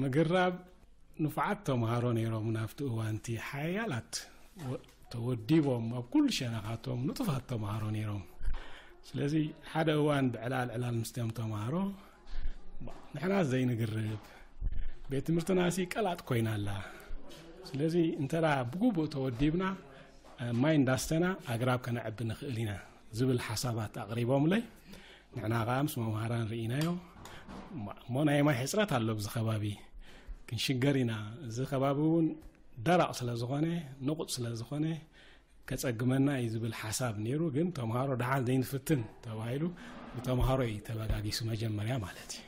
ምግራብ ንፉዓት ተምሃሮ ነይሮም ናብቲ እዋንቲ ሓያላት ወ- ተወዲቦም ኣብ ኩሉ ሸነኻቶም ንጡፋት ተምሃሮ ነይሮም። ስለዚ ሓደ እዋን ብዕላል ዕላል ምስቶም ተምሃሮ ንሕና ዘይንግርብ ቤት ትምህርትና ሲ ቀላጥ ኮይና ኣላ። ስለዚ እንተ ብግቡእ ተወዲብና ማይ እንዳስተና ኣግራብ ከነዕቢ ንኽእል ኢና ዝብል ሓሳባት ኣቕሪቦምለይ። ንሕና ከዓ ምስ መምሃራን ርኢናዮ። እሞ ናይ ማይ ሕፅረት ኣሎ ኣብዚ ከባቢ፣ ክንሽገር ኢና። እዚ ከባቢ እውን ደረቕ ስለ ዝኾነ፣ ንቑፅ ስለ ዝኾነ ከፀግመና እዩ ዝብል ሓሳብ ነይሩ። ግን ተምሃሮ ደሓን ዘይንፍትን ተባሂሉ ብተምሃሮ እዩ ተበጋጊሱ መጀመርያ ማለት እዩ።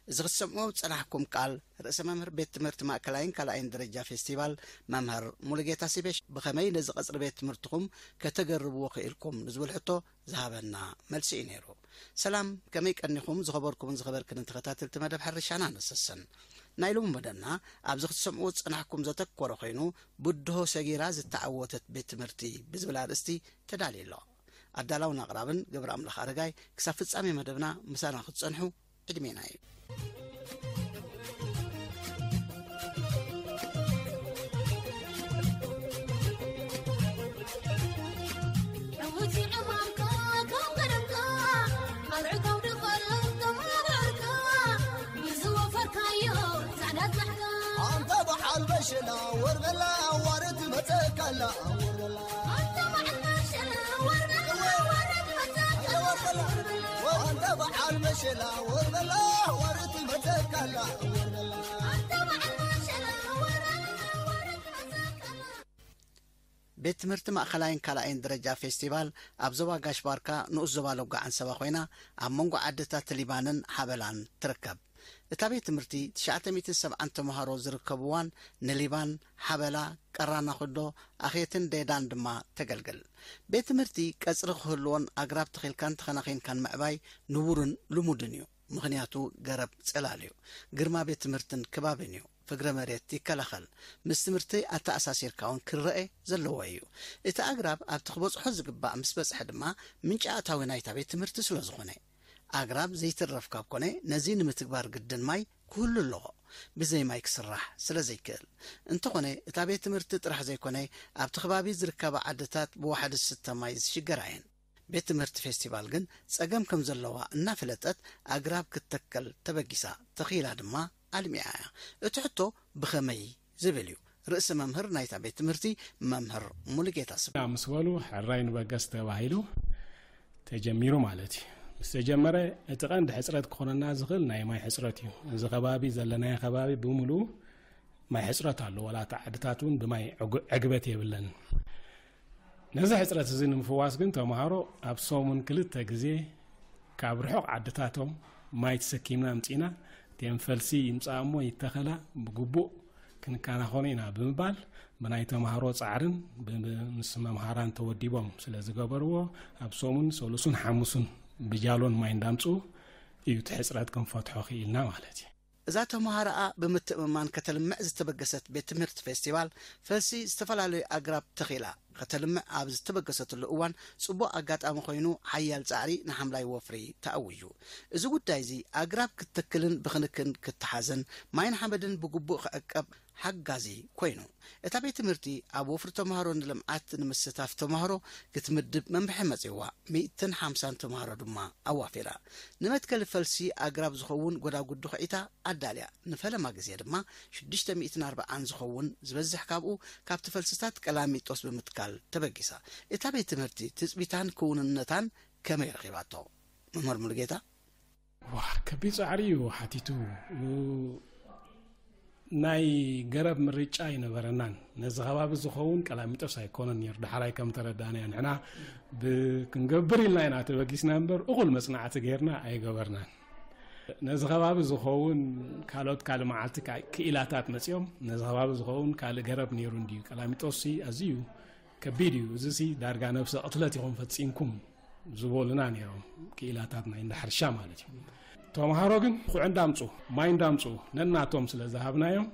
እዚ ክትሰምዑ ዝጸናሕኩም ቃል፣ ርእሰ መምህር ቤት ትምህርቲ ማእከላይን ካልኣይን ደረጃ ፌስቲቫል መምህር ሙሉጌታ ሲቤሽ፣ ብኸመይ ነዚ ቀጽሪ ቤት ትምህርትኹም ከተገርብዎ ክኢልኩም ንዝብል ሕቶ ዝሃበና መልሲ እዩ ነይሩ። ሰላም፣ ከመይ ቀኒኹም? ዝኸበርኩምን ዝኸበርክንን ተኸታተልቲ መደብ ሕርሻና ንሰስን። ናይ ሎሚ መደብና ኣብዚ ክትሰምዑ ዝጸናሕኩም ዘተኮረ ኮይኑ፣ ብድሆ ሰጊራ ዝተዓወተት ቤት ትምህርቲ ብዝብል ኣርእስቲ ተዳልዩ ኣሎ። ኣዳላውን ኣቕራብን ገብረ ኣምላኽ ኣረጋይ። ክሳብ ፍጻሜ መደብና ምሳና ክትጸንሑ ዕድሜና እዩ። ዕዉት ይዕማምካ፣ ካብ ቀደምካ፣ ኣርዕካው ድቐርብ ተማሃርካ፣ ብዝወፈርካዮ ጻዕዳ ጻዕዳ። ኣንታ በዓል በሽላ ወርበላ ኣዋርድ መጸካላ ወርበላ። ኣንታ በዓል በሽላ ወርበላ ኣዋርድ መጸካላ ወርበላ። ኣንታ በዓል በሽላ ወርበላ ኣዋርድ መጸካላ ወርበላ። ኣንታ በዓል በሽላ ወርበላ ኣዋርድ መጸካላ። ቤት ትምህርቲ ማእኸላይን ካልኣይን ደረጃ ፌስቲቫል ኣብ ዞባ ጋሽ ባርካ ንኡስ ዞባ ሎጋ ዓንሰባ ኮይና፣ ኣብ መንጎ ዓድታት ሊባንን ሓበላን ትርከብ። እታ ቤት ትምህርቲ ትሽዓተ ሚእትን ሰብዓን ተምሃሮ ዝርከብዋን ንሊባን፣ ሓበላ፣ ቀራና ኩዶ፣ ኣኼትን ዴዳን ድማ ተገልግል። ቤት ትምህርቲ ቀጽሪ ክህልዎን ኣግራብ ተኺልካን ተኸናኺንካን ምዕባይ ንቡርን ልሙድን እዩ። ምኽንያቱ ገረብ ጽላል እዩ። ግርማ ቤት ትምህርትን ከባብን እዩ። ፍግረ መሬት ይከላኸል። ምስ ትምህርቲ ኣተኣሳሲርካ እውን ክረኤ ዘለዎ እዩ። እቲ ኣግራብ ኣብቲ ክበጽሖ ዝግባእ ምስ በጽሐ ድማ ምንጪ ኣታዊ ናይታ ቤት ትምህርቲ ስለ ዝኾነ። ኣግራብ ዘይትረፍ ካብ ኮነ ነዚ ንምትግባር ግድን ማይ ክህሉ ኣለዎ። ብዘይ ማይ ክስራሕ ስለ ዘይክእል። እንተኾነ እታ ቤት ትምህርቲ ጥራሕ ዘይኮነ ኣብቲ ከባቢ ዝርከባ ዓድታት ብዋሕዲ ዝስተ ማይ ዝሽገራ እየን። ቤት ትምህርቲ ፌስቲቫል ግን ጸገም ከም ዘለዋ እናፈለጠት ኣግራብ ክትተከል ተበጊሳ፣ ተኺላ ድማ ኣልሚዓ እያ። እቲ ሕቶ ብኸመይ ዝብል እዩ። ርእሰ መምህር ናይታ ቤት ትምህርቲ መምህር ሙሉጌታ ስብ ምስ በሉ ሕራይ ንበገስ ተባሂሉ ተጀሚሩ ማለት እዩ። ምስ ተጀመረ እቲ ቀንዲ ሕፅረት ክኾነና ዝኽእል ናይ ማይ ሕፅረት እዩ። እዚ ከባቢ ዘለናዮ ከባቢ ብምሉኡ ማይ ሕፅረት ኣሎ። ዋላ እቲ ዓድታት እውን ብማይ ዕጉ- ዕግበት የብለን። ነዚ ሕፅረት እዚ ንምፍዋስ ግን ተምሃሮ ኣብ ሰሙን ክልተ ግዜ ካብ ርሑቕ ዓድታቶም ማይ ተሰኪምና ኣምፂእና እተን ፈልሲ ይምፃእ እሞ ይተኸላ ብግቡእ ክንከናኸኖ ኢና ብምባል ብናይ ተምሃሮ ፃዕርን ብ- ምስ መምሃራን ተወዲቦም ስለ ዝገበርዎ ኣብ ሰሙን ሰሉሱን ሓሙሱን ብጃሎን ማይ እንዳምፅኡ እዩ እቲ ሕፅረት ክንፈትሖ ክኢልና ማለት እዩ። እዛ ተምሃሮኣ ብምትእምማን ከተልምዕ ዝተበገሰት ቤት ትምህርቲ ፌስቲቫል ፈልሲ ዝተፈላለዩ ኣግራብ ተኺላ ከተልምዕ ኣብ ዝተበገሰትሉ እዋን ጽቡቕ ኣጋጣሚ ኮይኑ ሓያል ጻዕሪ ንሓምላይ ወፍሪ ተኣዊጁ። እዚ ጉዳይ እዚ ኣግራብ ክትተክልን ብኽንክን ክትሓዝን ማይን ሓመድን ብግቡእ ክዕቀብ ሓጋዚ ኮይኑ። እታ ቤት ትምህርቲ ኣብ ወፍሪ ተምሃሮ ንልምዓት ንምስታፍ ተምሃሮ ክትምድብ መምርሒ መጺዋ። ሚእትን ሓምሳን ተምሃሮ ድማ ኣዋፊራ። ንመትከሊ ፈልሲ ኣግራብ ዝኸውን ጎዳጉዲ ኹዒታ ኣዳልያ። ንፈለማ ግዜ ድማ ሽዱሽተ ሚእትን ኣርባዓን ዝኸውን ዝበዝሕ ካብኡ ካብቲ ፈልስታት ቀላሚጦስ ብምትካል ተበጊሳ። እታ ቤት ትምህርቲ ትጽቢታን ክውንነታን ከመይ ረኺባቶ? መምህር ሙሉጌታ። ዋ፣ ከቢድ ጻዕሪ እዩ ሓቲቱ። ናይ ገረብ ምርጫ ኣይነበረናን። ነዚ ከባቢ ዝኸውን ቀላሚጦስ ኣይኮነን ነይሩ። ዳሕራይ ከም ተረዳእናዮ፣ ንሕና ብ-፣ ክንገብር ኢልና ኢና ተበጊስና እምበር፣ እኹል መጽናዕቲ ጌርና ኣይገበርናን። ነዚ ከባቢ ዝኸውን ካልኦት ካልእ መዓልቲ ክኣ-፣ ክኢላታት መጺኦም፣ ነዚ ከባቢ ዝኸውን ካልእ ገረብ ነይሩ እንድዩ፣ ቀላሚጦስሲ ኣዝዩ ከቢድ እዩ፣ እዚሲ ዳርጋ ነብሰ ቅትለት ኢኹም ፈጺምኩም ዝበሉና ነይሮም፣ ክኢላታት ናይ እንዳ ሕርሻ ማለት እዩ። ተምሃሮ ግን ኩዕ እንዳምጹ፣ ማይ እንዳምጹ ነናቶም ስለ ዝሃብናዮም፣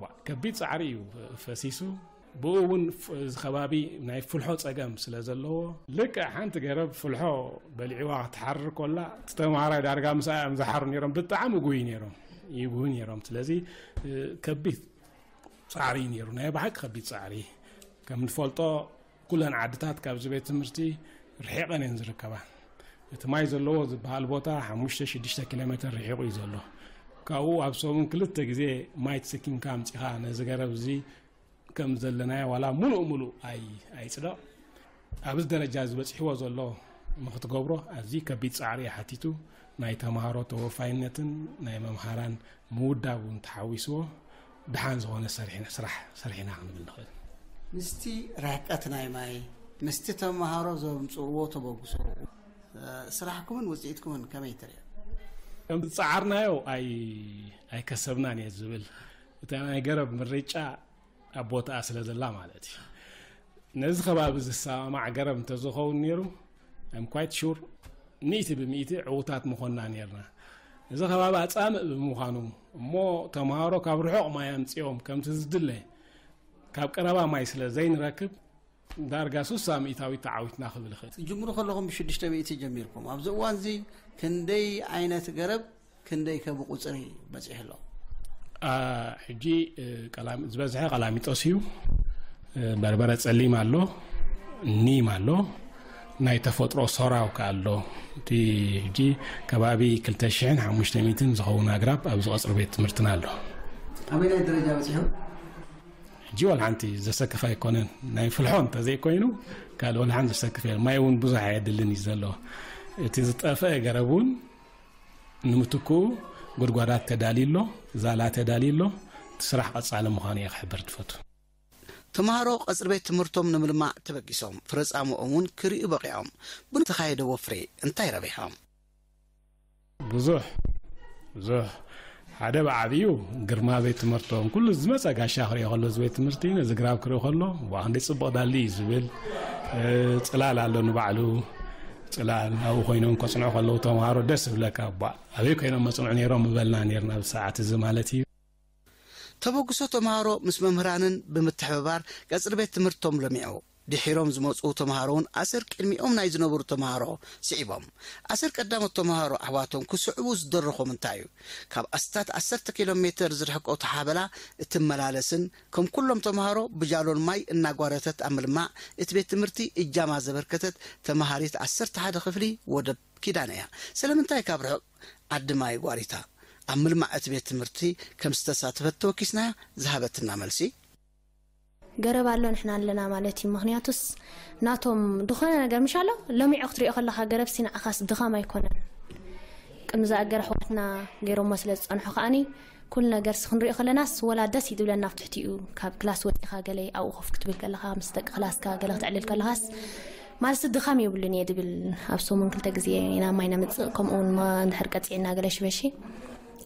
ዋ፣ ከቢድ ጻዕሪ እዩ ፈሲሱ። ብኡ እውን ፍ-፣ እዚ ከባቢ ናይ ፍልሖ ጸገም ስለ ዘለዎ፣ ልክዕ ሓንቲ ገረብ ፍልሖ በሊዕዋ ክትሓርር ኮላ፣ እቲ ተምሃራይ ዳርጋ ምሳኣ እዮም ዝሓሩ ነይሮም። ብጣዕሚ ይጉህዩ ነይሮም፣ ይጉህዩ ነይሮም። ስለዚ፣ እ፣ ከቢድ ጻዕሪ እዩ ነይሩ፣ ናይ ብሓቂ ከቢድ ጻዕሪ። ከም ንፈልጦ፣ ኩለን ዓድታት ካብዚ ቤት ትምህርቲ ርሒቐን እየን ዝርከባ። እቲ ማይ ዘለዎ ዝበሃል ቦታ ሓሙሽተ ሽዱሽተ ኪሎ ሜትር ርሒቑ እዩ ዘሎ። ካብኡ ኣብ ሰሙን ክልተ ግዜ ማይ ተሰኪምካ ኣምጺኻ ነዚ ገረብ እዚ ከም ዘለናዮ ዋላ ሙሉእ ሙሉእ ኣይ-፣ ኣይጽደቕ። ኣብዚ ደረጃ እዚ በጺሕዎ ዘሎ ንኽትገብሮ ኣዝዩ ከቢድ ጻዕሪ እዩ ሓቲቱ። ናይ ተምሃሮ ተወፋይነትን ናይ መምሃራን ምውዳብ እውን ተሓዊስዎ ደሓን ዝኾነ ሰሪሕና፣ ስራሕ ሰሪሕና ክንብል ንኽእል። ምስቲ ርሕቀት ናይ ማይ፣ ምስቲ ተምሃሮ ዘምጽእዎ ተበግሶ፣ እ፣ ስራሕኩምን ውጽኢትኩምን ከመይ ትርእዮ? ከም ዝጸዓርናዮ ኣይ-፣ ኣይከሰብናን እየ ዝብል። እታ ናይ ገረብ ምርጫ ኣብ ቦታኣ ስለ ዘላ ማለት እዩ። ነዚ ከባቢ ዝሰማማዕ ገረብ እንተዝኸውን ነይሩ፣ I'm quite sure ሚእቲ ብሚእቲ ዕዉታት ምኾንና ነይርና። እዚ ከባቢ ኣጻምእ ብምዃኑ እሞ፣ ተምሃሮ ካብ ርሑቕ ማይ ኣምጺኦም ከምቲ ዝድለ ካብ ቀረባ ማይ ስለ ዘይንረክብ፣ ዳርጋ ስሳ ሚእታዊት ተዓዊትና ክብል ይኽእል። ትጅምሩ ከለኹም ብሽዱሽተ ሚእቲ ጀሚርኩም። ኣብዚ እዋን እዚ ክንደይ ዓይነት ገረብ፣ ክንደይ ከ ብቁጽሪ በጺሑ ኣሎ? ኣ፣ ሕጂ፣ እ፣ ቀላም-፣ ዝበዝሐ ቀላሚጦስ እዩ። እ፣ በርበረ ጸሊም ኣሎ፣ ኒም ኣሎ፣ ናይ ተፈጥሮ ሶራው ከ ኣሎ። እቲ ሕጂ ከባቢ ክልተ ሽሕን ሓሙሽተ ሚእትን ዝኸውን ኣግራብ ኣብዚ ቀጽሪ ቤት ትምህርትና ኣሎ። ኣበየናይ ደረጃ በጺሑ? ሕጂ ዋላ ሓንቲ ዘሰክፍ ኣይኮነን። ናይ ፍልሖ እንተዘይኮይኑ ካልእ ዋላ ሓንቲ ዘሰክፍ የለን። ማይ እውን ብዙሕ ኣየድልን እዩ ዘሎ። እቲ ዝጠፍአ ገረብ እውን ንምትክኡ ጉድጓዳት ተዳልዩ ኣሎ፣ ዛላ ተዳልዩ ኣሎ። እቲ ስራሕ ቀጻሊ ምዃኑ እየ ክሕብር ትፈቱ። ተምሃሮ ቀጽሪ ቤት ትምህርቶም ንምልማዕ ተበጊሶም፣ ፍረ ጻምኦም እውን ክርእዩ በቒዖም። ብዝተኻየደ ወፍሪ እንታይ ረቢሖም? ብዙሕ፣ ብዙሕ። ሓደ ብዓብዩ ግርማ ቤት ትምህርቶም፣ ኩሉ ዝመጸ ጋሻ ክርእዮ ከሎ፣ እዚ ቤት ትምህርቲ ነዚ ግራብ ክርእዮ ከሎ፣ "ዋ፣ ክንደይ ጽቡቕ ዳሊ" እዩ ዝብል። እ፣ ጽላል ኣሎ ንባዕሉ። ጽላል ኣብኡ ኮይኖም ከጽንዑ ከለዉ ተምሃሮ ደስ ዝብለካ፣ "ባ፣ ኣበይ ኮይኖም መጽንዑ ነይሮም?" ምበልና ነይርና ኣብዚ ሰዓት እዚ ማለት እዩ። ተበግሶ ተምሃሮ ምስ መምህራንን ብምትሕብባር ቀጽሪ ቤት ትምህርቶም ለሚዑ። ድሒሮም ዝመጹ ተምሃሮ እውን ኣሰር ቅድሚኦም ናይ ዝነበሩ ተምሃሮ ስዒቦም። ኣሰር ቀዳሞት ተምሃሮ ኣሕዋቶም ክስዕቡ ዝደረኾም እንታይ እዩ? ካብ ኣስታት ዓሰርተ ኪሎ ሜትር ዝርሕቆ ተሓበላ እትመላለስን ከም ኩሎም ተምሃሮ ብጃሎን ማይ እናጓረተት ኣብ ምልማዕ እቲ ቤት ትምህርቲ እጃማ ዘበርከተት ተምሃሪት ዓሰርተ ሓደ ክፍሊ ወደብ ኪዳነ እያ። ስለምንታይ ካብ ርሑቕ ዓዲ ማይ ጓሪታ ኣብ ምልማዕ እቲ ቤት ትምህርቲ ከም ዝተሳተፈት ተወኪስናያ ዝሃበትና መልሲ፣ ገረብ ኣሎ ንሕና ኣለና ማለት እዩ። ምኽንያቱስ ናቶም ዝኾነ ነገር ምሽ ኣሎ፣ ለሚዑ ክትሪኦ ከለኻ ገረብሲ ንዓኻስ ድኻም ኣይኮነን። ቅድሚ ዝኣገር ኣሕዋትና ገይሮሞ ስለ ዝጸንሑ ከኣኒ ኩሉ ነገርስ ክንሪኦ ከለናስ ወላ ደስ እዩ ዝብለና። ኣብ ትሕቲኡ ካብ ክላስ ወጺኻ ገለ ኣብኡ ኮፍ ክትብል ከለኻ፣ ምስ ደቂ ክላስካ ገለ ክትዕልል ከለኻስ ማለትስ ድኻም የብሉን እየ ዝብል። ኣብ ሰሙን ክልተ ግዜ ኢና ማይ ነምጽእ፣ ከምኡ እውን ማ-፣ እንድሕር ቀጺዕና ገለ ሽበሺ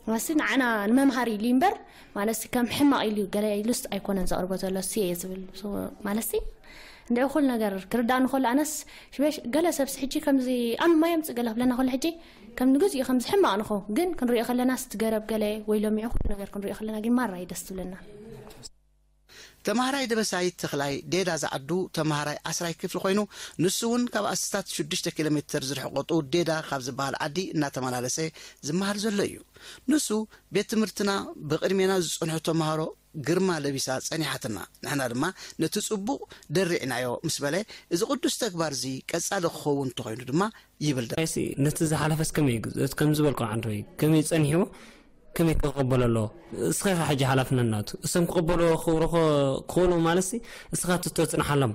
ማለትስ ንዓና ንመምሃሪ ኢሉ እምበር ማለትሲ ከም ሕማቕ ኢሉ ገለ ኢሉስ ኣይኮነን ዘቕርቦ ዘሎ፣ እሱ እየ ዝብል። ሶ፣ ማለትሲ እንድዒ ኩሉ ነገር ክርዳእ ንኸሎ ኣነስ ሽበሽ ገለ ሰብሲ ሕጂ ከምዚ ኣም-፣ ማይ ኣምጽእ ገለ ክብለና ከሎ ሕጂ ከም ንግዚኡ ከምዚ ሕማቕ ንኸው፣ ግን ክንሪኦ ከለናስ እቲ ገረብ ገለ ወይ ለሚዑ ኩሉ ነገር ክንሪኦ ከለና ግን ማራ እዩ ደስ ዝብለና። ተምሃራይ ደበሳይ ተኽላይ ዴዳ ዝዓዱ ተምሃራይ ዓስራይ ክፍሊ ኮይኑ፣ ንሱ እውን ካብ ኣስታት ሽዱሽተ ኪሎ ሜትር ዝርሕቆ ጥው ዴዳ ካብ ዝበሃል ዓዲ እናተመላለሰ ዝመሃር ዘሎ እዩ። ንሱ፣ ቤት ትምህርትና ብቕድሜና ዝጸንሑ ተምሃሮ ግርማ ለቢሳ ጸኒሓትና፣ ንሕና ድማ ነቲ ጽቡቕ ደሪዕናዮ ምስ በለ፣ እዚ ቅዱስ ተግባር እዚ ቀጻሊ ክኸውን እንተኾይኑ ድማ ይብል። ሲ ነቲ ዝሓለፈስ ከመይ፣ ከም ዝበልኩ ዓንዶይ፣ ከመይ ጸኒሕዎ፣ ከመይ ክቕበሎ ኣለዎ? እስኻ ኢኻ ሕጂ ሓላፍነት ናቱ። እሶም ክቕበልዎ ክብሩ ኸ-፣ ክኽእሉ ማለትሲ፣ እስኻ እቲ ተጽንሓሎም።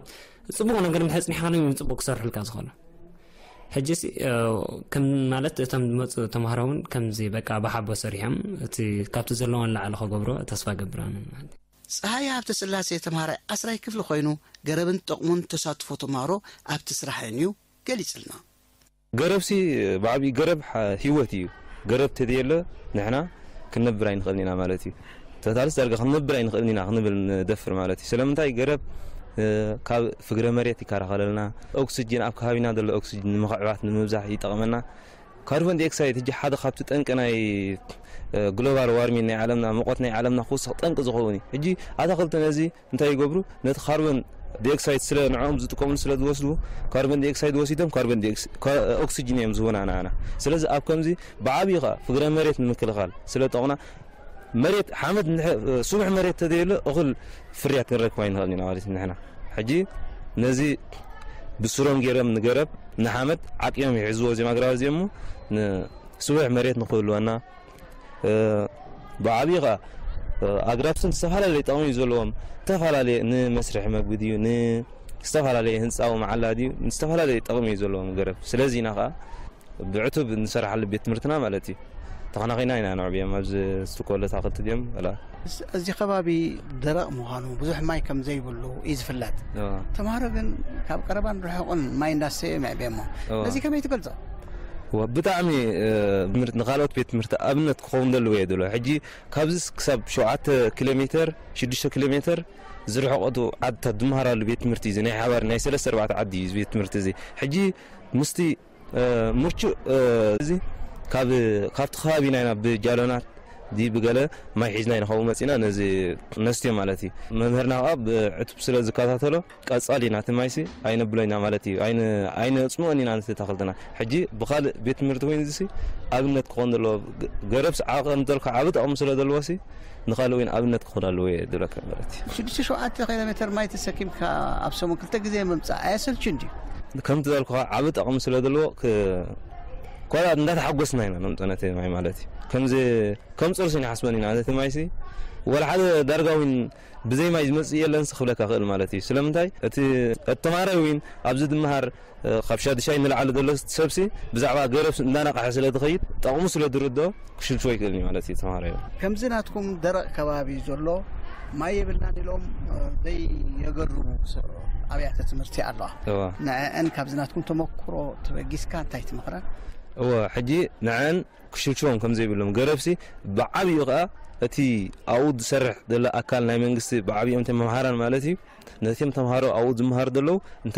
ጽቡቕ ነገር እንድሕር ኣጽኒሕካሎም እዮም ጽቡቕ ክሰርሑልካ ዝኾኑ። ሕጂ ሲ ከም ማለት እቶም ዝመፁ ተምሃሮ እውን ከምዚ በቃ ብሓቦ ሰሪሖም እቲ ካብቲ ዘለዎን ላዕሊ ከገብሮ ተስፋ ገብር ኣነ ማለት። ፀሃየ ሃብተስላሴ ተምሃራይ ዓስራይ ክፍሊ ኮይኑ ገረብን ጥቕሙን ተሳትፎ ተምሃሮ ኣብቲ ስራሕን እዩ ገሊፅልና። ገረብሲ ብዓብዪ ገረብ ሂወት እዩ። ገረብ ተዘየለ ንሕና ክንነብር ኣይንኽእልን ኢና ማለት እዩ። ተታልስ ዳርጋ ክንነብር ኣይንኽእልን ኢና ክንብል ንደፍር ማለት እዩ። ስለምንታይ ገረብ ካብ ፍግረ መሬት ይከላኸለልና፣ ኦክስጅን ኣብ ከባቢና ዘሎ ኦክስጅን ንምኽዕባት ንምብዛሕ ይጠቕመና። ካርቦን ዲኦክሳይድ ሕጂ ሓደ ካብቲ ጠንቂ ናይ ግሎባል ዋርሚን ናይ ዓለምና ሙቐት ናይ ዓለምና ክውስኽ ጠንቂ ዝኸውን እዩ። ሕጂ ኣታኽልቲ ነዚ እንታይ ይገብሩ? ነቲ ካርቦን ዲኦክሳይድ ስለ ንዕኦም ዝጥቀምሉ ስለ ዝወስዱ ካርቦን ዲኦክሳይድ ወሲዶም ካርቦን ኦክስጅን እዮም ዝህቡና ንዓና። ስለዚ ኣብ ከምዚ ብዓብዩ ከዓ ፍግረ መሬት ንምክልኻል ስለ ጠቕና መሬት ሓመድ ስቡሕ መሬት ተዘየሎ እኹል ፍርያት ክንረክብ ኣይንኽእል ኢና ማለት ንሕና ሕጂ ነዚ ብስሮም ገይሮም ንገረብ ንሓመድ ዓቂቦም ይሕዝዎ እዚኦም ኣግራብ እዚኦም ስቡሕ መሬት ንክህልወና ብዓብዪ ከዓ ኣግራብስን ዝተፈላለየ ጠቕሚ እዩ ዘለዎም። ዝተፈላለየ ንመስርሒ መግቢ ድዩ ንዝተፈላለየ ህንፃዊ መዓላ ድዩ ዝተፈላለየ ጠቕሚ እዩ ዘለዎም ገረብ። ስለዚ ኢና ከዓ ብዕቱብ ንሰርሓሉ ቤት ትምህርትና ማለት እዩ። ተኸናኺና ኢና ንዕብዮም ኣብዚ ዝትከሉ ኣታኽልቲ ድዮም። እዚ ከባቢ ደረቕ ምዃኑ ብዙሕ ማይ ከም ዘይብሉ እዩ ዝፍለጥ። ተምሃሮ ግን ካብ ቀረባን ርሑቕን ማይ እንዳሰተዩ እዮም የዕብዮሞ። ነዚ ከመይ ትገልጾ? ብጣዕሚ ንካልኦት ቤት ትምህርቲ ኣብነት ክኸውን ዘለዎ እየ ድሎ። ሕጂ ካብዚ ክሳብ ሸውዓተ ኪሎ ሜተር ሽዱሽተ ኪሎ ሜተር ዝርሕቐቱ ዓድታት ዝመሃራሉ ቤት ትምህርቲ እዚ ናይ ሓባር ናይ ሰለስተ ኣርባዕተ ዓዲ እዩ ቤት ትምህርቲ እዚ። ሕጂ ምስቲ ምቹእ እዚ ካብ ካብቲ ከባቢና ኢና ብጃሎናት ድዩ ብገለ ማይ ሒዝና ኢና ካብኡ መፂና ነዚ ነስትዮ ማለት እዩ። መምህርና ከዓ ብዕቱብ ስለ ዝከታተሎ ቀፃሊ ኢና እቲ ማይሲ ኣይነብሎ ኢና ማለት እዩ። ኣይነፅምኦን ኢና ነቲ ተኽልትና። ሕጂ ብካልእ ቤት ትምህርቲ ኮይኑ ዚሲ ኣብነት ክኾን ዘለዎ ገረብስ ዓቐ ምጠልካ ዓቢ ጠቕሚ ስለ ዘለዎሲ ንኻልእ እውን ኣብነት ክኾን ኣለዎ እየ ዝብለካ ማለት እዩ። ሽዱሽተ ሸውዓተ ኪሎ ሜትር ማይ ተሰኪምካ ኣብ ሰሙን ክልተ ግዜ ምምፃእ ኣየሰልችን ድዩ? ከምቲ ዘልኩኻ ዓቢ ጠቕሚ ስለ ዘለዎ ኮላ እንዳተሓጎስና ኢና ነምፀ ነቲ ማይ ማለት እዩ። ከምዚ ከም ፀርሲ ኢና ሓስበን ኢና ነቲ ማይሲ ወላ ሓደ ዳርጋ እውን ብዘይ ማይ ዝመፅእ የለን ክብለካ ክእል ማለት እዩ። ስለምንታይ እቲ ተማራይ እውን ኣብዚ ዝመሃር ካብ ሻድሻይ ንላዕሊ ዘሎ ሰብሲ ብዛዕባ ገረብ እንዳነቃሐ ስለ ዝኸይድ ጠቕሙ ስለ ዝርድኦ ክሽልሽዎ ይክእል እዩ ማለት እዩ ተማሃራይ። ከምዚ ናትኩም ደረቕ ከባቢ ዘሎ ማይ የብልናን ኢሎም ዘይየገርቡ ኣብያተ ትምህርቲ ኣለዋ። ንዐአን ካብዚ ናትኩም ተመክሮ ተበጊስካ እንታይ ትመኽረን? እወ ሕጂ ንዐን ክሽልሽዎም ከም ዘይብሎም ገረብሲ ብዓብዩ ከዓ እቲ ኣብኡ ዝሰርሕ ዘሎ ኣካል ናይ መንግስቲ ብዓብዮም ተመምሃራን ማለት እዩ ነቲም ተምሃሮ ኣብኡ ዝመሃሩ ዘለዉ እንተ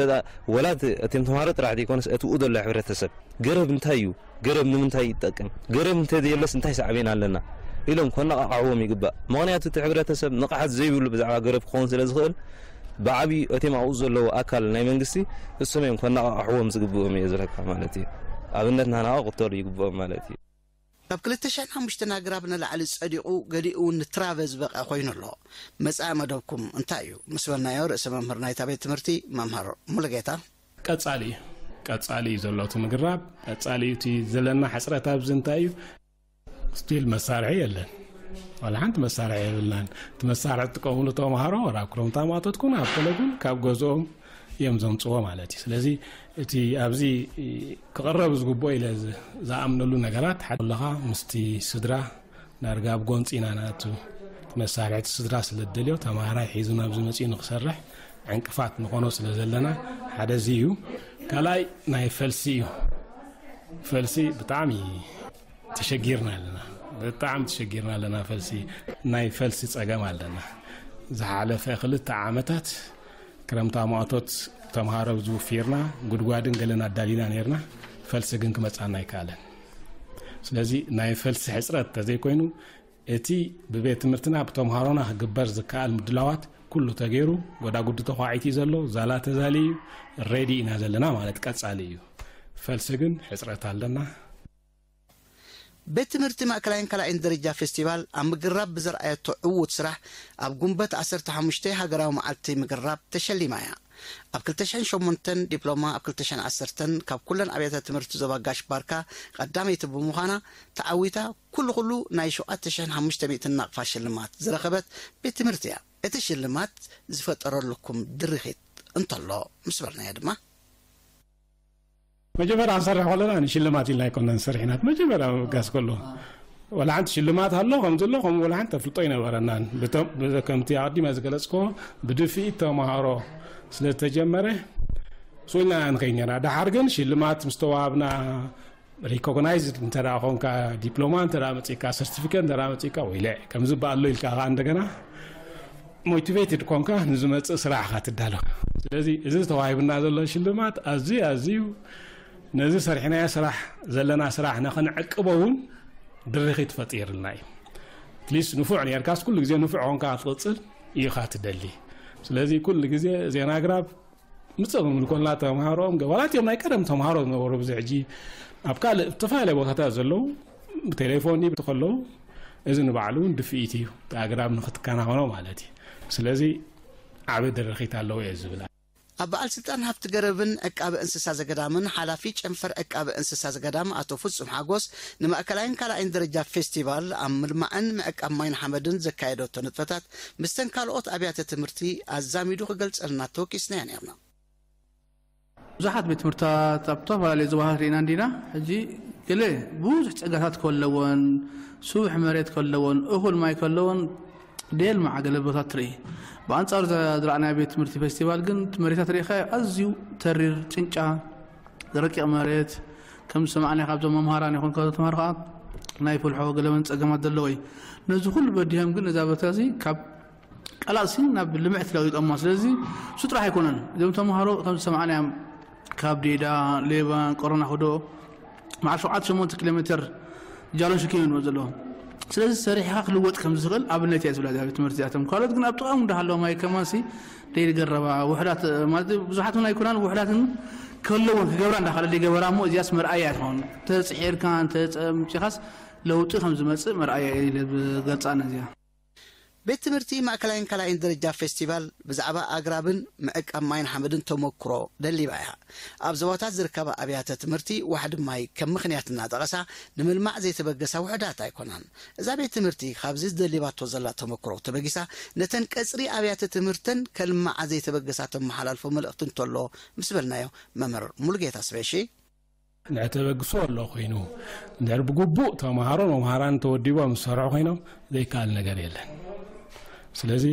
ወላ እቲም ተምሃሮ ጥራሕ ዘይኮነስ እቲ ብኡ ዘሎ ሕብረተሰብ ገረብ እንታይ እዩ ገረብ ንምንታይ ይጠቅም ገረብ እንተ ዘየለስ እንታይ ሳዕቤን ኣለና ኢሎም ከነቃቃሕዎም ይግባእ። ምክንያቱ እቲ ሕብረተሰብ ንቕሓት ዘይብሉ ብዛዕባ ገረብ ክኸውን ስለ ዝኽእል ብዓብዩ እቲም ኣብኡ ዘለዉ ኣካል ናይ መንግስቲ እሶም እዮም ከነቃቃሕዎም ዝግብኦም እየ ዝረካ ማለት እዩ። ኣብነት ናህናዋ ክተሉ ይግብኦም ማለት እዩ። ካብ ክልተ ሽሕን ሓሙሽተን ኣግራብ ንላዕሊ ጸዲቑ ገሊኡ እውን ንትራቨ ዝበቕዐ ኮይኑ ኣሎ። መጻኢ መደብኩም እንታይ እዩ? ምስ በልናዮ ርእሰ መምህር ናይታ ቤት ትምህርቲ መምህር ሙሉጌታ። ቀጻሊ እዩ። ቀጻሊ እዩ ዘሎ እቲ ምግራብ። ቀጻሊ እዩ እቲ ዘለና ሕጽረት ኣብዚ እንታይ እዩ? ስቲል መሳርሒ የለን። ዋላ ሓንቲ መሳርሒ የብልናን። እቲ መሳርሒ ትጥቀምሉ ተምሃሮ ወላ ክረምታ ማእቶት ኩን ኣብ ኮለጅ እውን ካብ ገዝኦም እዮም ዘምፅዎ ማለት እዩ። ስለዚ እቲ ኣብዚ ክቕረብ ዝግብኦ ኢለ ዝኣምነሉ ነገራት ሓደ ኣለኻ ምስቲ ስድራ ዳርጋ ኣብ ጎንፂ ኢና ንኣቱ። እቲ መሳርሒ እቲ ስድራ ስለ ዝደልዮ ተምሃራይ ሒዙ ናብዚ መፂኡ ንክሰርሕ ዕንቅፋት ንኾኖ ስለ ዘለና ሓደ እዚ እዩ። ካልኣይ ናይ ፈልሲ እዩ። ፈልሲ ብጣዕሚ ተሸጊርና ኣለና። ብጣዕሚ ተሸጊርና ኣለና ፈልሲ። ናይ ፈልሲ ፀገም ኣለና። ዝሓለፈ ክልተ ዓመታት ክረምታ ማእቶት ተምሃሮ ዝውፊርና ጉድጓድን ገለን ኣዳሊና ነርና። ፈልሲ ግን ክመፃና ኣይከኣለን። ስለዚ ናይ ፈልሲ ሕፅረት ተዘይኮይኑ እቲ ብቤት ትምህርትና ብተምሃሮና ክግበር ዝከኣል ምድላዋት ኩሉ ተገይሩ ጎዳጉዲ ተኳዒት እዩ ዘሎ። ዛላ ተዛሊ እዩ። ሬዲ ኢና ዘለና ማለት ቀፃሊ እዩ። ፈልሲ ግን ሕፅረት ኣለና። ቤት ትምህርቲ ማእከላይን ካልኣይን ደረጃ ፌስቲቫል ኣብ ምግራብ ብዘርኣየቶ ዕዉት ስራሕ ኣብ ጉንበት ዓሰርተ ሓሙሽተ ሃገራዊ መዓልቲ ምግራብ ተሸሊማ እያ። ኣብ ክልተ ሽሕን ሸሞንተን ዲፕሎማ ኣብ ክልተ ሽሕን ዓሰርተን ካብ ኩለን ኣብያተ ትምህርቲ ዞባ ጋሽ ባርካ ቀዳመይቲ ብምዃና ተዓዊታ ኩሉ ኩሉ ናይ ሸውዓተ ሽሕን ሓሙሽተ ሚእትን ናቕፋ ሽልማት ዝረኸበት ቤት ትምህርቲ እያ። እቲ ሽልማት ዝፈጠረልኩም ድርኺት እንተሎ ምስ በልናዮ ድማ መጀመርያ ክንሰርሕ ከለና ንሽልማት ኢልና ኣይኮነን ሰሪሕና። መጀመርያ ምብጋስ ከሎ ወላ ሓንቲ ሽልማት ኣሎ ከምዚ ኣሎ ከምኡ ወላ ሓንቲ ተፍልጦ ኣይነበረናን። ብቶም- ብዘ- ከምቲ ኣቐዲመ ዝገለጽኮ ብድፍኢት ተምሃሮ ስለ ዝተጀመረ ስኢልና ንኸይድ ነርና። ደሓር ግን ሽልማት ምስ ተዋሃብና ሪኮግናይዝድ እንተ ደኣ ኾንካ፣ ዲፕሎማ እንተ ደኣ መጺእካ፣ ሰርቲፊኬት እንተ ደኣ መጺእካ፣ ወይለ ከም ዝበኣሎ ኢልካ ኸዓ እንደገና ሞቲቬትድ ኮንካ ንዝመጽእ ስራሕ ኢኻ ትዳሎ። ስለዚ እዚ ተዋሂብና ዘሎ ሽልማት ኣዝዩ ኣዝዩ ነዚ ሰሪሕናዮ ስራሕ ዘለና ስራሕ ንኽንዕቅቦ እውን ድርኺት ፈጢርልና እዩ። ኣትሊስት ንፉዕ ኔርካስ ኩሉ ግዜ ንፉዕ ኾንካ ክትቕጽል ኢኻ ትደሊ። ስለዚ ኩሉ ግዜ ዜና ኣግራብ ምጽእ ምልኮልና ተምሃሮኦም ገባላት እዮም ናይ ቀደም ተምሃሮ ዝነበሩ ብዚ ሕጂ ኣብ ካልእ ዝተፈላለየ ቦታታት ዘለዉ ብቴሌፎን ይብሉ ከለዉ እዚ ንባዕሉ እውን ድፍኢት እዩ ኣግራብ ንክትከናኸኖ ማለት እዩ። ስለዚ ዓቢ ድርኺት ኣለዎ እየ ዝብል። ኣብ በዓል ስልጣን ሃብቲ ገረብን ዕቃበ እንስሳ ዘገዳምን ሓላፊ ጨንፈር ዕቃበ እንስሳ ዘገዳም ኣቶ ፍጹም ሓጎስ ንማእከላይን ካልኣይን ደረጃ ፌስቲቫል ኣብ ምልማዕን ምዕቃብ ማይን ሓመድን ዘካየደቶ ንጥፈታት ምስተን ካልኦት ኣብያተ ትምህርቲ ኣዛሚዱ ክገልጸልና ተወኪስናዮ ነርና። ብዙሓት ቤት ትምህርታት ኣብ ዝተፈላለዩ ዞባታት ርኢና እንዲና። ሕጂ ገለ ብዙሕ ጸጋታት ከለወን፣ ስቡሕ መሬት ከለወን፣ እኹል ማይ ከለወን፣ ደየልማዓ ገለ ቦታት ትርኢ። ብኣንጻሩ እዛ ዝረኣናያ ቤት ትምህርቲ ፌስቲቫል ግን እቲ መሬታት ርኢኻ ኣዝዩ ተሪር፣ ጭንጫ፣ ረቂቕ መሬት፣ ከም ዝሰማዕናዮ ካብዞም መምሃራን ይኹን ካብ ተምሃሮ ከኣ ናይ ፍልሖ ገለመን ጸገማት ዘለዎ እዩ። ነዚ ኩሉ በዲሆም ግን እዛ ቦታ እዚ ካብ ቀላሲ ናብ ልምዕ ትለውጠማ። ስለዚ እሱ ጥራሕ ኣይኮነን። እዞም ተምሃሮ ከም ዝሰማዕናዮም ካብ ዴዳ፣ ሌባ፣ ቆሮና ክዶ መዓል ሸውዓተ ሸሞንተ ኪሎ ሜትር ጃሎን ሽኪም እዮም ዘለዎም። ስለዚ ሰሪሕኻ ክልወጥ ከም ዝኽእል ኣብነት እያ ዝብላ እዚኣ ቤት ትምህርቲ እዚኣቶም። ካልኦት ግን ኣብ ጥቓኦም እንዳሃለዎም ኣይ ከማንሲ ደይገረባ ውሕዳት ማለት ብዙሓት እውን ኣይኮናን ውሕዳትን ከለውን ክገብራ እንዳኻለ ደይገበራ እሞ እዚኣስ መርኣያ እያ ትኸውን። ተፅሒርካ እንተፀምፂኻስ ለውጢ ከም ዝመፅእ መርኣያ እየ ኢለ ብገልፃ ነዚኣ። ቤት ትምህርቲ ማእከላይን ካልኣይን ደረጃ ፌስቲቫል ብዛዕባ ኣግራብን ምዕቃብ ማይን ሓመድን ተመኩሮ ደሊባ እያ። ኣብ ዞባታት ዝርከባ ኣብያተ ትምህርቲ ዋሕዲ ማይ ከም ምኽንያት እናጠቐሳ ንምልማዕ ዘይተበገሳ ውሕዳት ኣይኮናን። እዛ ቤት ትምህርቲ ካብዚ ዝደሊባቶ ዘላ ተመኩሮ ተበጊሳ ነተን ቀጽሪ ኣብያተ ትምህርተን ከልምዓ ዘይተበገሳ ተመሓላልፎ መልእኽቲ እንተሎ ምስ በልናዮ መምህር ሙሉጌታ ስበሺ እንድሕር ተበግሶ ኣሎ ኮይኑ እንድሕር ብግቡእ ተምሃሮን መምሃራን ተወዲቦም ዝሰርሑ ኮይኖም ዘይከኣል ነገር የለን። ስለዚ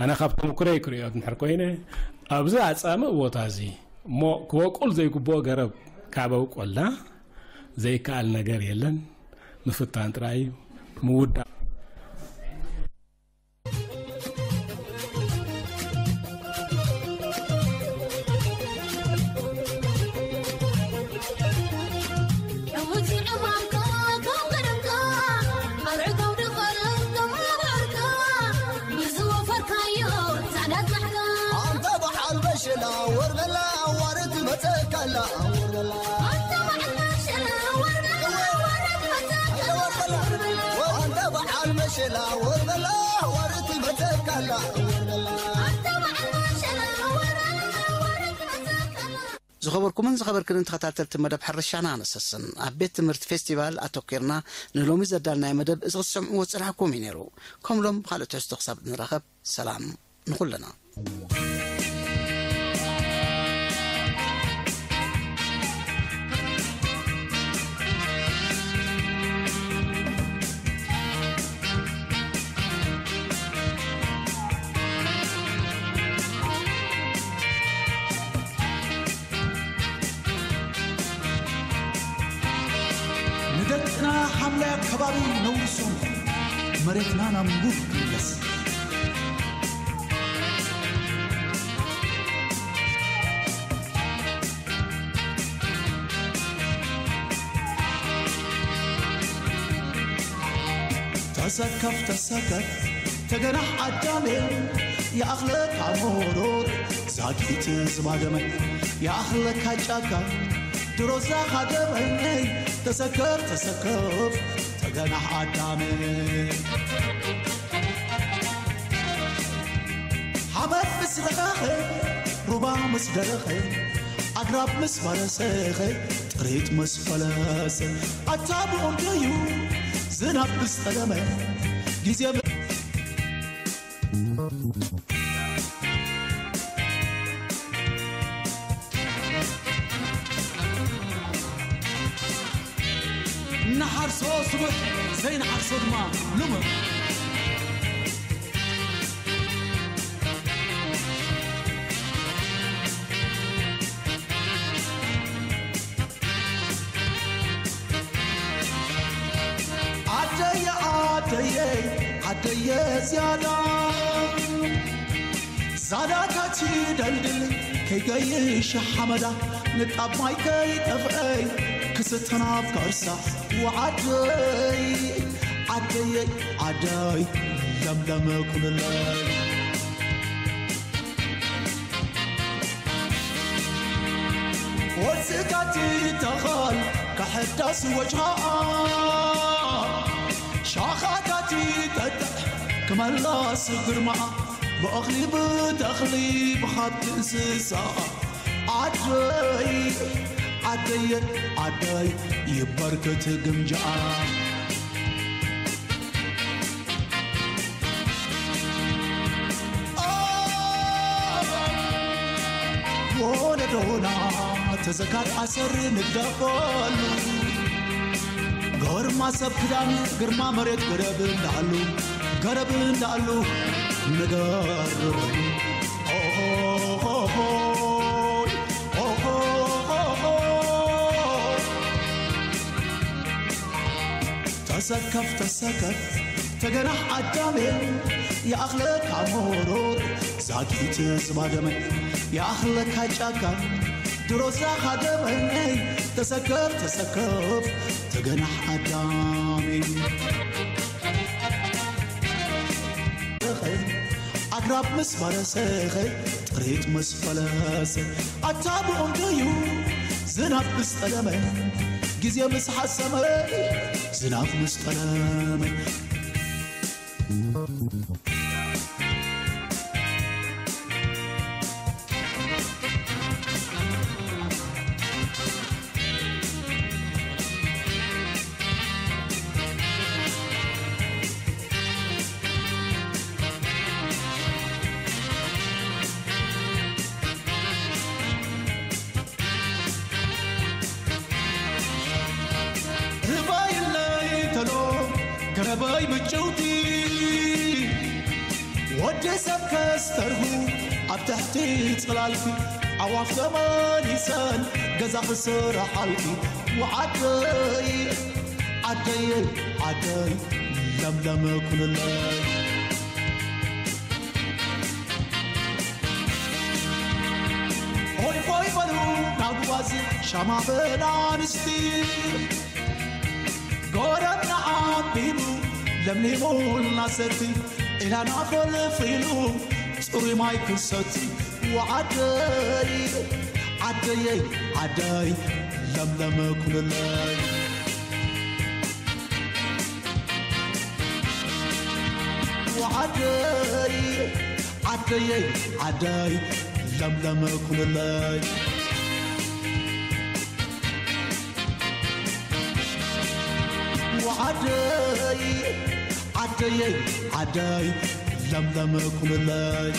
ኣነ ካብ ተመኩረይ ክሪኦ እንድሕር ኮይነ ኣብዚ ኣጻምእ ቦታ እዚ እሞ ክበቁል ዘይግብኦ ገረብ ካብ ኣብቆልና ዘይከኣል ነገር የለን። ምፍታን ጥራይ እዩ ምውዳእ። ኣንተ በዓል በሸላ ወርበላ ዋርት መጸካላ ወርበላ ኣንተ በዓል በሸላ ወርበላ ዋርት መጸካላ ወርበላ ኣንተ በዓል በሸላ ወርበላ ዋርት መጸካላ ወርበላ ኣንተ በዓል በሸላ ወርበላ ዋርት መጸካላ። ዝኸበርኩምን ዝኸበርክንን ተኸታተልቲ መደብ ሕርሻና ነሰስን ኣብ ቤት ትምህርቲ ፌስቲቫል ኣተኲርና ንሎሚ ዘዳልናዮ መደብ እዚ ክትሰምዕዎ ዝጸናሕኩም እዩ ነይሩ። ከም ሎም ብኻልእ ትሕዝቶ ክሳብ ንራኸብ ሰላም ንኹልና። ንደቅና ሓምላይ ኣከባቢ ነውርሶም፣ መሬትና ናብ ንቡር ትምለስ። ተሰከፍ ተሰከፍ ተገናሕ ኣዳሜ ይኣኽለካ ሞሮር ዛጊት ዝባገመ ይኣኽለካ ጫካ ድሮ ዛኻደመ ተሰከፍ ተሰከፍ ተገናሕ ኣዳሜ ሓመድ ምስ ረኸኸ ሩባ ምስ ደረኸ ኣግራብ ምስ ባረሰኸ ጥሪት ምስ ፈለሰ ኣታ ብቑንደዩ ዝናብ ምስ ጠለመ ግዜ እንሓርሶ ስቡሕ፣ ዘይንሓርሶ ድማ ልሙዕ። ዓደየ ዓደየ ዓደየ ዝያዳ ዛዳካቲ ደልድል ከይገይሽ ሓመዳ ንጣብ ማይ ከይጠፍአይ ክስተናብ ከርሳ ወዓደይ ዓደየ ዓደይ ለምለም ኩንለይ ወዝጋቲ ተኻል ከሕዳስ ወጅሃኣ ሻኻጋቲ ጠጥዕ ክመላስ ግርማኣ ብእኽሊ ብተኽሊ ብሃብቲ እንስሳ ዓደይ ዓደየ ዓደይ ይበርክት ግምጃኣ ወለዶና ተዘካር ኣሰር ንግደፈሉ ግርማ ሰብ ክዳን ግርማ መሬት ገረብ እንዳሉ ገረብ እንዳሉ ንገርሉ ኦሆሆሆይ ኦሆሆሆይ ተሰከፍ ተሰከፍ ተገናሕ ኣዳሜ ይኣኽለካ መሮር ዛጊት ዝባደመ ይኣኽለካ ጫካ ድሮ ዛኻደመ ተሰከፍ ተሰከፍ ተገናሕ ኣዳሜ ኣግራብ ምስ በረሰኸ ጥሪት ምስ ፈለሰ ኣታ ብቑንዱዩ ዝናብ ምስ ጠለመ ግዜ ምስ ሓሰመ ዝናብ ምስ ጠለመ ህባይለይ ተሎ ገረበይ ምጭውቲ ወዲ ሰብ ከስተርሁ ኣብ ትሕቲ ጽላልኪ ኣዋፍ ተመሊሰን ገዛ ክስርሓልኪ ወዓደይ ዓደይ ዓደይ ለምለም ኩንለይ ሆይ ሆይ በሉ ናጉባዝ ሻማ በላ ኣንስቲ ጎረብና ዓቢቡ ለምሊሙ እናሰቲ ኢላና ፈልፊሉ ጽሩይ ማይ ክንሰቲ ወዓደይ ዓደየይ ዓደይ ለምለም ኩንለይ ዓደይ ዓደየይ ዓደይ ለምለም ኩንለይ ዓደይ ዓደየይ ዓደይ ለምለም ኩንለይ